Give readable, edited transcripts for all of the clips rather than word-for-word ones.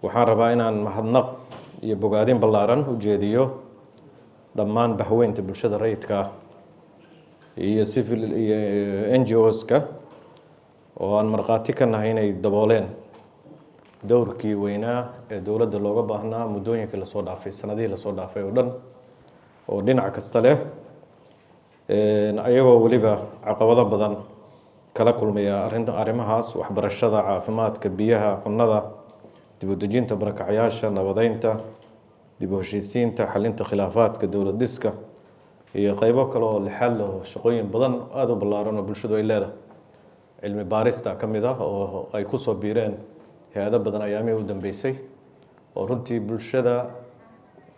Waxaan rabaa inaan mahadnaq iyo bogaadin ballaaran u jeediyo dhammaan bahweynta bulshada rayidka ah iyo civil iyo NGOs-ka oo aan markhaati ka nahay inay dabooleen dowrkii weynaa ee dowladda looga baahnaa muddooyinkii lasoo dhaafay, sanadihii lasoo dhaafay oo dhan, oo dhinac kasta leh, ayagoo weliba caqabado badan kala kulmaya arrinta arrimahaas: waxbarashada, caafimaadka, biyaha, cunnada, dib u dejinta barakacyaasha, nabadeynta, dib u heshiisiinta, xalinta khilaafaadka, dowlad dhiska iyo qeybo kale oo lixaad leh oo shaqooyin badan aada u ballaaran oo bulshadu ay leedahay. Cilmi baarista ka mid ah oo ay kusoo biireen hay-ado badan ayaamihii u dambeysay, oo runtii bulshada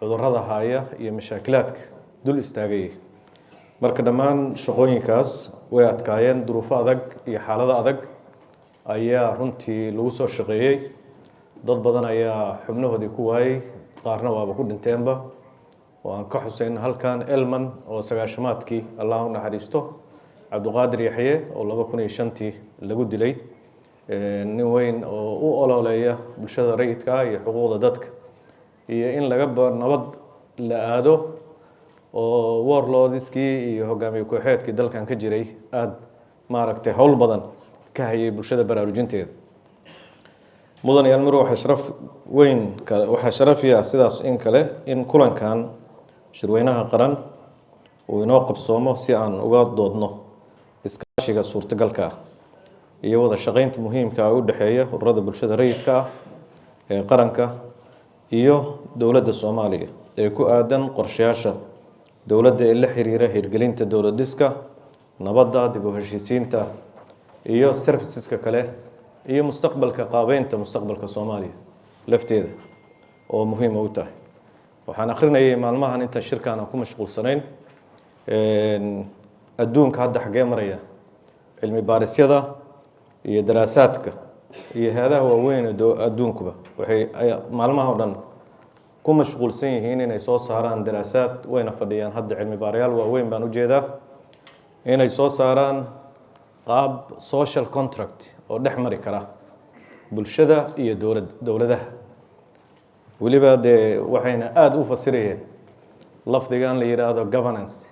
cudurrada haya iyo mashaakilaadka dul istaagayay. Marka dhammaan shaqooyinkaas way adkaayeen, duruufo adag iyo xaalado adag ayaa runtii lagu soo shaqeeyey. Dad badan ayaa xubnahoodii ku waayey, qaarna waaba ku dhinteenba, oo aan ka xuseyn halkan Elman oo 90-aadkii, Allah u naxariisto, Cabdiqaadir Yaxye oo 2005-tii lagu dilay, nin weyn oo u ololeeya bulshada rayidka iyo xuquuqda dadka iyo in laga nabad la aado oo warlords-kii iyo hogaamiye kooxeedkii dalkan ka jiray aada maaragtay howl badan ka hayay bulshada baraarujinteeda. Mudanayaal, mar waxaa sharaf weyn kale, waxaa sharafiya sidaas in kale in kulankan shirweynaha qaran uu inoo qabsoomo si aan uga doodno iskaashiga suurtagalka ah iyo wada shaqeynta muhiimka ah u dhexeeya ururada bulshada rayidka ah ee qaranka iyo dowladda Soomaaliya ee ku aadan qorshayaasha dowladda ee la xiriira hirgelinta dowlad dhiska, nabadda, dib u heshiisiinta iyo services-ka kale iyo mustaqbalka, qaabeynta mustaqbalka Soomaaliya lafteeda oo muhiima u tahay. Waxaan akhrinayay maalmahan intaan shirkaan aan ku mashquulsanayn adduunka hadda xaggee maraya, cilmi baarisyada iyo daraasaadka iyo hay-adaha waaweyn ee adduunkuba waxay maalmaha o dhan ku mashquulsan yihiin inay soo saaraan daraasaad, wayna fadhiyaan hadda cilmi baarayaal waaweyn baan ujeedaa, inay soo saaraan qaab social contract oo dhex mari kara bulshada iyo dowladaha. Weliba dee waxayna aada u fasirayeen lafdigan la yidhaahdo governance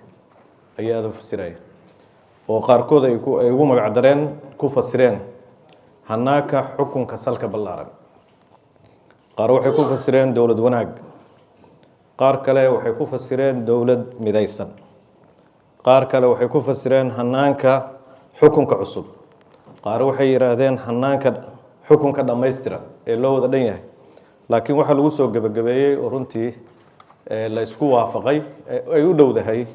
ayay aada u fasirayeen, oo qaarkood ay ugu magac dareen, ku fasireen hanaanka xukunka salka ballaaran. Qaar waxay ku fasireen dowlad wanaag, qaar kale waxay ku fasireen dowlad midaysan, qaar kale waxay ku fasireen hanaanka xukunka cusub, qaar waxay yidhaahdeen hanaanka xukunka dhammaystira ee loo wada dhan yahay. Laakiin waxaa lagu soo gebagabeeyey oo runtii la isku waafaqay ay u dhowdahay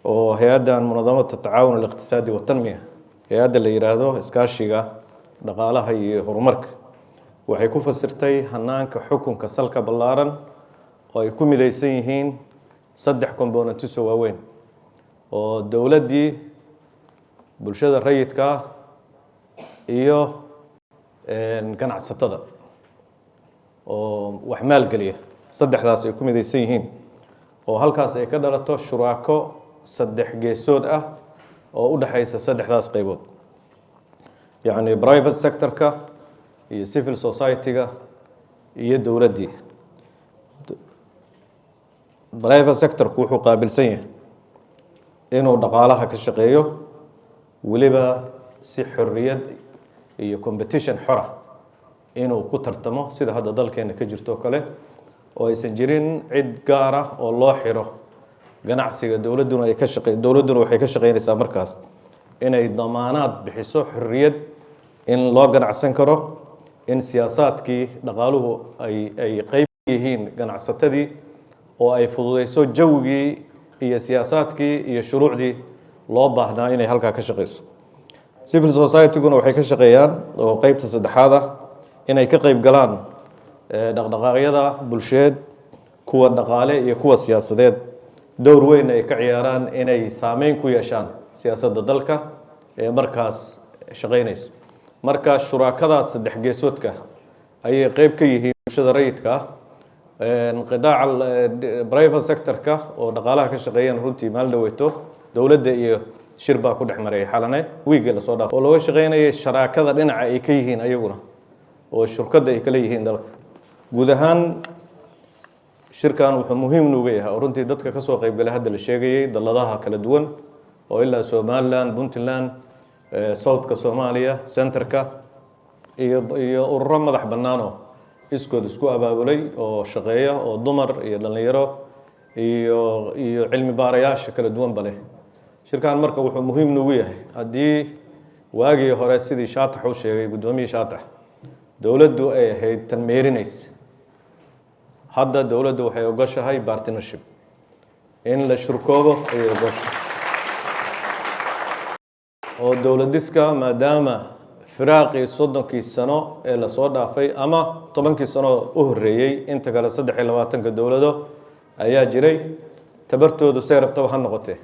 oo hay-addan Munadamada Tacaawun Aliqtisaadi Watanmiya, hay-adda la yidhaahdo iskaashiga dhaqaalaha iyo horumarka, waxay ku fasirtay hanaanka xukunka salka ballaaran oo ay ku midaysan yihiin saddex components oo waaweyn, oo dowladdii, bulshada rayidka ah iyo ganacsatada oo wax maalgeliya. Saddexdaas ay ku midaysan yihiin oo halkaas ay ka dhalato shuraako saddex geesood ah oo u dhexaysa saddexdaas qaybood, yacni private sector-ka iyo civil society-ga iyo dowladdii. Private sector-ku wuxuu qaabilsan yahay inuu dhaqaalaha ka shaqeeyo, weliba si xorriyad iyo competition xora inuu ku tartamo, sida hadda dalkeena ka jirto oo kale, oo aysan jirin cid gaar ah oo loo xiro ganacsiga. Dowladduna ay ka shaqe dowladduna waxay ka shaqeynaysaa markaas inay damaanaad bixiso xorriyad in loo ganacsan karo, in siyaasaadkii dhaqaaluhu ay qeyb yihiin ganacsatadii, oo ay fududeyso jawigii iyo siyaasaadkii iyo shuruucdii loo baahnaa inay halkaa ka shaqeyso. Civil society-guna waxay ka shaqeeyaan, oo qeybta saddexaad ah, inay ka qeyb galaan dhaqdhaqaaqyada bulsheed, kuwa dhaqaale iyo kuwa siyaasadeed, dowr weyn ay ka ciyaaraan inay saameyn ku yeeshaan siyaasadda dalka ee markaas shaqeynaysa. Marka shuraakadaas saddex geesoodka ayay qeyb ka yihiin bulshada rayidka ah. Qidaaca private sector-ka oo dhaqaalaha ka shaqeeyana, runtii maalin dhaweyto dowladda iyo shir baa ku dhex marayay Xalane wiigii lasoo dhaafay, oo looga shaqeynayay sharaakada dhinaca ay ka yihiin ayaguna oo shurkadda ay kala yihiin dalka. Guud ahaan shirkan wuxuu muhiim nuuga yahay oo runtii dadka ka soo qaybgalay hadda la sheegayay dalladaha kala duwan oo ilaa Somaliland, Puntland, Southka Soomaaliya, centerka iyo ururo madax bannaanoo iskood isku abaabulay oo shaqeeya, oo dumar iyo dhallinyaro iyo cilmi baarayaasha kala duwanba leh. Shirkan marka wuxuu muhiim nuugu yahay, haddii waagii hore, sidii Shaatax u sheegay, guddoomiyii Shaatax, dowladdu ay ahayd tan meerinaysa, hadda dowladdu waxay ogoshahay partnership, in la shurkoobo ayay ogoshahay oo dowlad dhiska, maadaama firaaqii 30kii sano ee lasoo dhaafay ama 10kii sano u horreeyey, inta kale 23ka dowlado ayaa jiray, tabartoodu say rabtaba ha noqotee,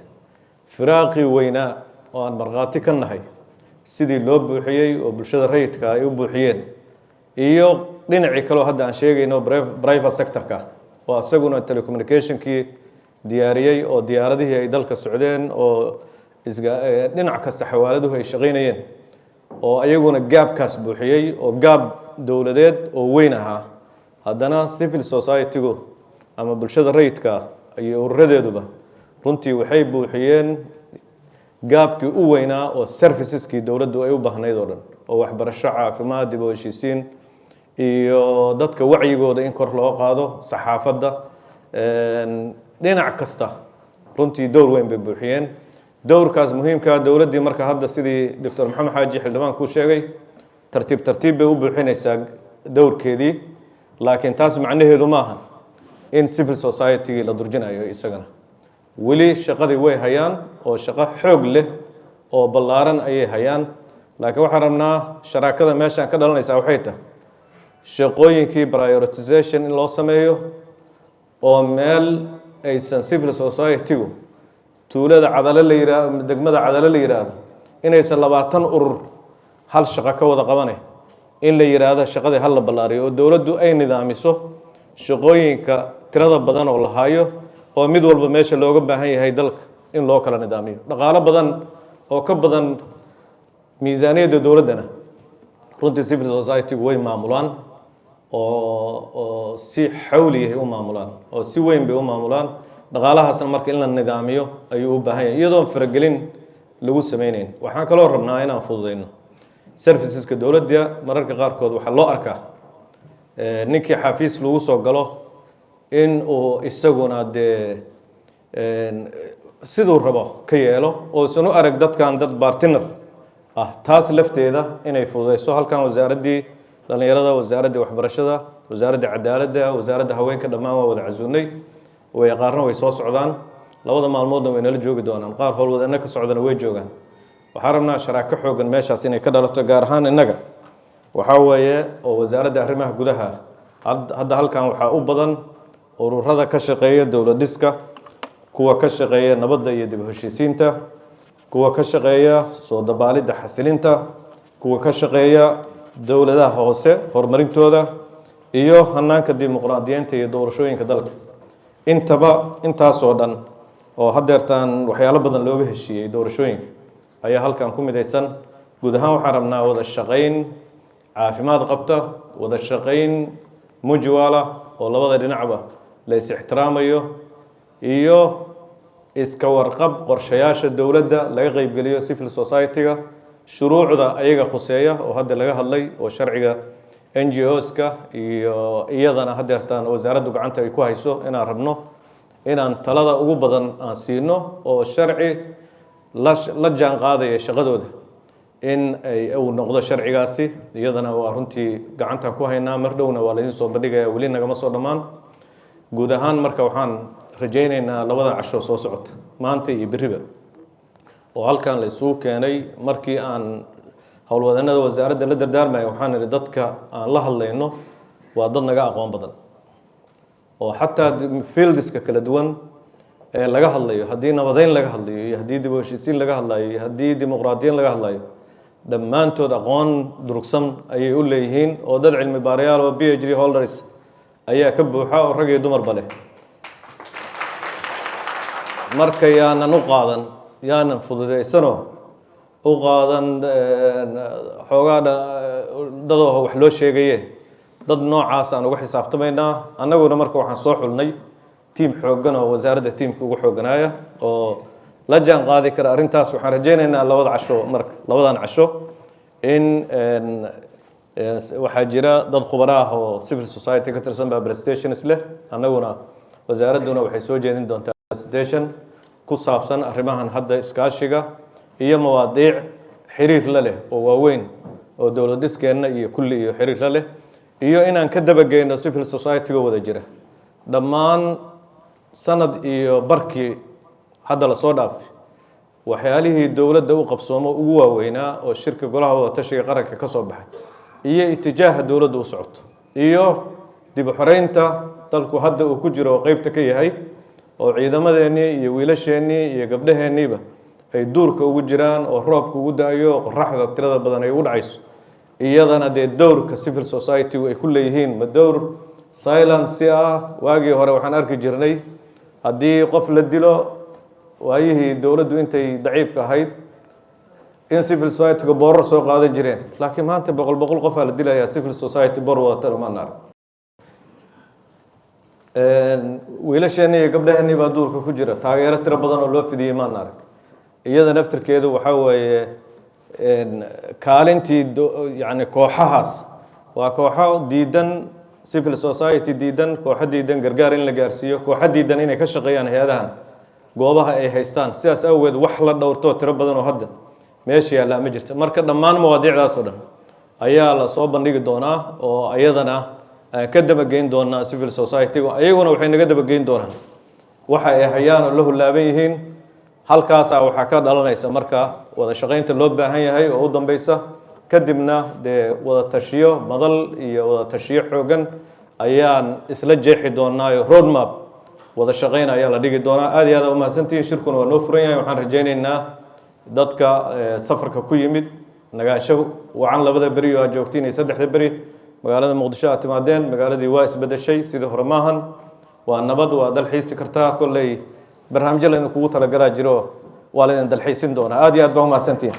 firaaqii weynaa oo aan markhaati ka nahay sidii loo buuxiyey oo bulshada rayidka ay u buuxiyeen, iyo dhinacii kaleo hadda aan sheegayno, private sectorka, oo isaguna telecommunicationkii diyaariyey oo diyaaradihii ay dalka socdeen oo dhinac kasta xawaaladuhu ay shaqaynayeen, oo ayaguna gapkaas buuxiyey oo gap dowladeed oo weyn ahaa, haddana civil society-gu ama bulshada rayidka iyo ururadeeduba runtii waxay buuxiyeen gapkii u weynaa oo serviceskii dowladdu ay u baahnayd oo dhan, oo waxbarasho, caafimaad, dib u heshiisiin iyo dadka wacyigooda in kor loo qaado, saxaafadda, dhinac kasta runtii dowr weyn bay buuxiyeen. Dowrkaas muhiimkaa dowladdii marka hadda, sidii Doctor Maxamed Xaaji xildhibaankuu sheegay, tartiib tartiib bay u buuxinaysaa dowrkeedii, laakiin taas macnaheedu maaha in civil society-gii la durjinayo. Isagana weli shaqadii way hayaan oo shaqo xoog leh oo ballaaran ayay hayaan, laakiin waxaan rabnaa sharaakada meeshaan ka dhalanaysaa waxay tahay shaqooyinkii prioritization in loo sameeyo, oo meel aysan civil society-gu, tuulada Cadalo la yiraahdo, degmada Cadalo la yiraahdo, inaysan 20 urur hal shaqo ka wada qabanay, in la yiraahdo shaqadii hal la ballaariyo oo dowladdu ay nidaamiso shaqooyinka tirada badan oo la hayo, oo mid walba meesha looga baahan yahay dalka in loo kala nidaamiyo. Dhaqaalo badan oo ka badan miisaaniyadda dowladdana runtii civil society-gu way maamulaan oo si xawliyahay u maamulaan oo si weyn bay u maamulaan. Dhaqaalahaasna marka in la nidaamiyo ayuu u baahan yahay, iyadoon faragelin lagu sameyneyn. Waxaan kaloo rabnaa inaan fududeyno serviceska dowladda. Mararka qaarkood waxaa loo arkaa ninkii xafiis lagu soo galo in uu isaguna dee siduu rabo ka yeelo oo isan u arag dadkan dad partner ah. Taas lafteeda inay fududeyso. Halkan wasaaraddii dhallinyarada, wasaaraddii waxbarashada, wasaaradda cadaaladda, wasaaradda haweenka, dhammaan waa wada casuunay. Way qaarna way soo socdaan, 2da maalmoodna way nala joogi doonaan, qaar howlwadeenno ka socdana way joogaan. Waxaan rabnaa sharaako xoogan meeshaas inay ka dhalato, gaar ahaan innaga waxaa weeye oo wasaaradda arrimaha gudaha. Hadda halkan waxaa u badan ururada ka shaqeeya dowlad dhiska, kuwa ka shaqeeya nabadda iyo dib u heshiisiinta, kuwa ka shaqeeya soo dabaalidda xasilinta, kuwa ka shaqeeya dowladaha hoose horumarintooda iyo hanaanka dimuqraadiyeynta iyo doorashooyinka dalka. Intaba intaasoo dhan oo haddeertaan waxyaalo badan looga heshiiyey doorashooyinka ayaa halkan ku midaysan. Guud ahaan waxaan rabnaa wada shaqayn caafimaad qabta, wada shaqayn mutual ah oo labada dhinacba la is ixtiraamayo, iyo iska warqab qorshayaasha dowladda laga qeybgeliyo civil society-ga, shuruucda ayaga khuseeya oo hadda laga hadlay oo sharciga NGOs-ka iyo iyadana haddeertaan wasaaraddu gacanta ay ku hayso, inaan rabno inaan talada ugu badan aan siino oo sharci la jaan qaadaya shaqadooda in ay uu noqdo sharcigaasi. Iyadana waa runtii gacantaan ku haynaa, mar dhowna waa laydin soo bandhigaya, weli nagama soo dhammaan. Guud ahaan marka waxaan rajaynaynaa labada casho soo socota, maanta iyo berriba, oo halkan la isugu keenay. Markii aan howlwadeennada wasaaradda la dardaarmaya, waxaan idhi dadka aan la hadlayno waa dad naga aqoon badan, oo xataa fieldiska kala duwan ee laga hadlayo, haddii nabadeyn laga hadlayo iyo haddii dib u heshiisiin laga hadlayo iyo haddii dimuqraadiyin laga hadlayo, dhammaantood aqoon durugsan ayay u leeyihiin, oo dad cilmi baarayaal oo PhD holders ayaa ka buuxa oo rag iyo dumarba leh. Marka yaanan u qaadan, yaanan fududaysanoo u qaadan xoogaa dadoo wax loo sheegaye. Dad noocaas aan uga xisaabtamaynaa annaguna. Marka waxaan soo xulnay tiim xooggan oo wasaaradda tiimka ugu xoogganaaya oo la jaan qaadi kara arrintaas. Waxaan rajaynaynaa labada casho, marka labadan casho, in waxaa jira dad khubaro ah oo civil society ka tirsan baa presentations leh. Annaguna, wasaaradduna waxay soo jeedin doontaa presentation ku saabsan arrimahan hadda, iskaashiga iyo mawaadiic xiriir la leh oo waaweyn oo dowlad dhiskeenna iyo kulli iyo xiriir la leh, iyo inaan ka dabageyno civil society-ga wada jira. Dhammaan sanad iyo barkii hadda lasoo dhaafay, waxyaalihii dowladda u qabsoomo ugu waaweynaa oo shirka Golaha Wada Tashiga Qaranka ka soo baxay iyo itijaaha dowladda u socoto iyo dib u xoreynta dalku hadda uu ku jiro oo qeybta ka yahay, oo ciidamadeennii iyo wiilasheennii iyo gabdhaheenniiba ay duurka ugu jiraan oo roobka ugu da-ayo oo qoraxda tirada badan ay ugu dhacayso, iyadana dee dowrka civil society-gu ay ku leeyihiin, ma dowr silence ah? Waagii hore waxaan arki jirnay haddii qof la dilo, waayihii dowladdu intay daciifka ahayd, in civil society-ga boorar soo qaadan jireen. Laakiin maanta boqol boqol qofaa la dilayaa, civil society boor wadata maan arag. Wiilasheenni iyo gabdhaheenni baa duurka ku jira, taageero tiro badan oo loo fidiyey maan arag. Iyada naftirkeedu waxaa weeye kaalintii, yani kooxahaas waa kooxo diidan civil society, diidan kooxo, diidan gargaar in la gaarsiiyo, kooxo diidan inay ka shaqeeyaan hay-adahan goobaha ay haystaan. Sidaas awgeed wax la dhowrtoo tiro badan oo hadda meesha yaallaa ma jirta. Marka dhammaan mawaadiicdaas oo dhan ayaa la soo bandhigi doonaa oo ayadana aan ka dabageyn doonaa civil society-gu. Ayaguna waxay naga dabageyn doonaan waxa ay hayaan oo la hullaaban yihiin. Halkaasaa waxaa ka dhalanaysa marka wada shaqaynta loo baahan yahay oo u dambeysa. Kadibna dee wada tashiyo, madal iyo wada tashiyo xoogan ayaan isla jeexi doonaayo, road map wada shaqayn ayaa la dhigi doonaa. Aad iyo aad aa umahadsantihiin. Shirkuna waa noo furan yahay. Waxaan rajaynaynaa dadka safarka ku yimid nagaansho wacan labada beri oo aad joogtiin iyo saddexda beri magaalada Muqdisho aad timaadeen. Magaaladii waa isbedeshay, sidii hore maahan, waa nabad, waa dalxiisi kartaa. Kolley barnaamijyo laydin kugu talagalaa jiro, waa laydin dalxiisin doonaa. Aad iyo aad baa umahadsantihiin.